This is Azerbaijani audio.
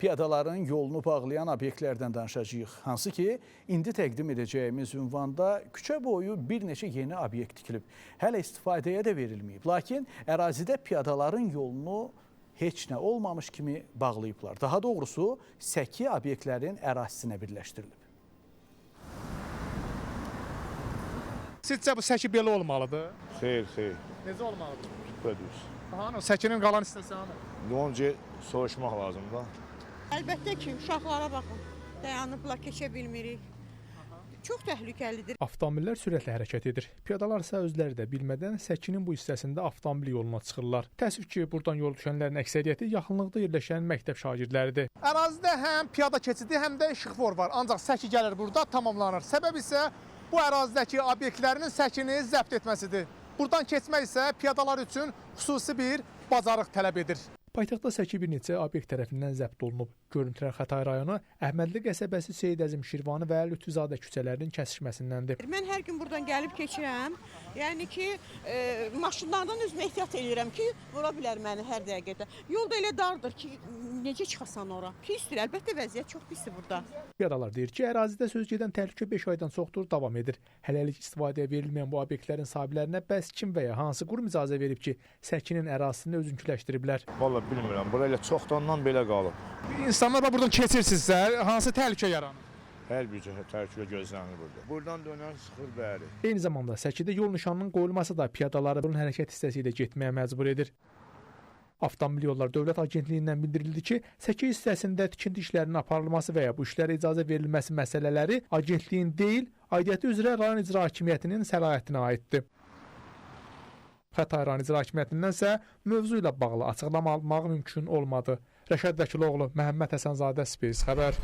Piyadaların yolunu bağlayan obyektlərdən danışacağıq. Hansı ki, indi təqdim edəcəyimiz ünvanda küçə boyu bir neçə yeni obyekt tikilib. Hələ istifadəyə də verilməyib. Lakin ərazidə piyadaların yolunu heç nə olmamış kimi bağlayıblar. Daha doğrusu, səki obyektlərin ərazisinə birləşdirilib. Sizcə bu səki belə olmalıdır? Xeyr, xeyr. Necə olmalıdır? Düpbədüz. Hanı, səkinin qalan hissəsi hanı? Onca soruşmaq lazımdır da. Əlbəttə ki, uşaqlara baxın. Dayanıblar, keçə bilmirik. Çox təhlükəlidir. Avtomobillər sürətlə hərəkət edir. Piyadalar isə özləri də bilmədən səkinin bu hissəsində avtomobil yoluna çıxırlar. Təəssüf ki, burdan yol düşənlərin əksəriyyəti yaxınlıqda yerləşən məktəb şagirdləridir. Ərazidə həm piyada keçidi, həm də işıqfor var. Ancaq səki gəlir burada tamamlanır. Səbəb isə bu ərazidəki obyektlərinin səkini zəbt etməsidir. Burdan keçmək isə piyadalar üçün xüsusi bir bacarıq tələb edir. Paytaxtda səki bir neçə obyekt tərəfindən zəbt olunub. Görüntülər Xətai rayonu Əhmədli qəsəbəsi Seyid Əzim Şirvani və Lütfüzadə küçələrinin kəsişməsindəndir. Mən hər gün burdan gəlib keçirəm. Yəni ki, maşınlardan özümə ehtiyat eləyirəm ki, vura bilər məni hər dəqiqədə. Yol da elə dardır ki, necə çıxasan ora? Pisdir, əlbəttə vəziyyət çox pisdir burada. Piyadalar deyir ki, ərazidə söz gedən təhlükə 5 aydan çoxdur davam edir. Hələlik istifadəyə verilməyən bu obyektlərin sahiblərinə bəs kim və ya hansı qurum icazə verib ki, səkinin ərazisini özünküləşdiriblər? Vallahi bilmirəm. Bura elə çoxdandan belə qalıb. İnsanlar bax burdan keçirsinizsə, hansı təhlükə yaranır? Hər bir cəhət təhlükə gözlənilir burada. Buradan dönən sıxır bəri. Eyni zamanda səkidə yol nişanının qoyulması da piyadaları bunun hərəkət hissəsi ilə getməyə məcbur edir. Avtomobil Yolları Dövlət Agentliyindən bildirildi ki, səki hissəsində tikinti işlərinin aparılması və ya bu işlərə icazə verilməsi məsələləri agentliyin deyil, aidiyyəti üzrə rayon icra hakimiyyətinin səlahiyyətinə aiddir. Xətai rayon icra hakimiyyətindən isə mövzu ilə bağlı açıqlama almaq mümkün olmadı. Rəşad Vəkiloğlu, Məhəmməd Həsənzadə, Space Xəbər.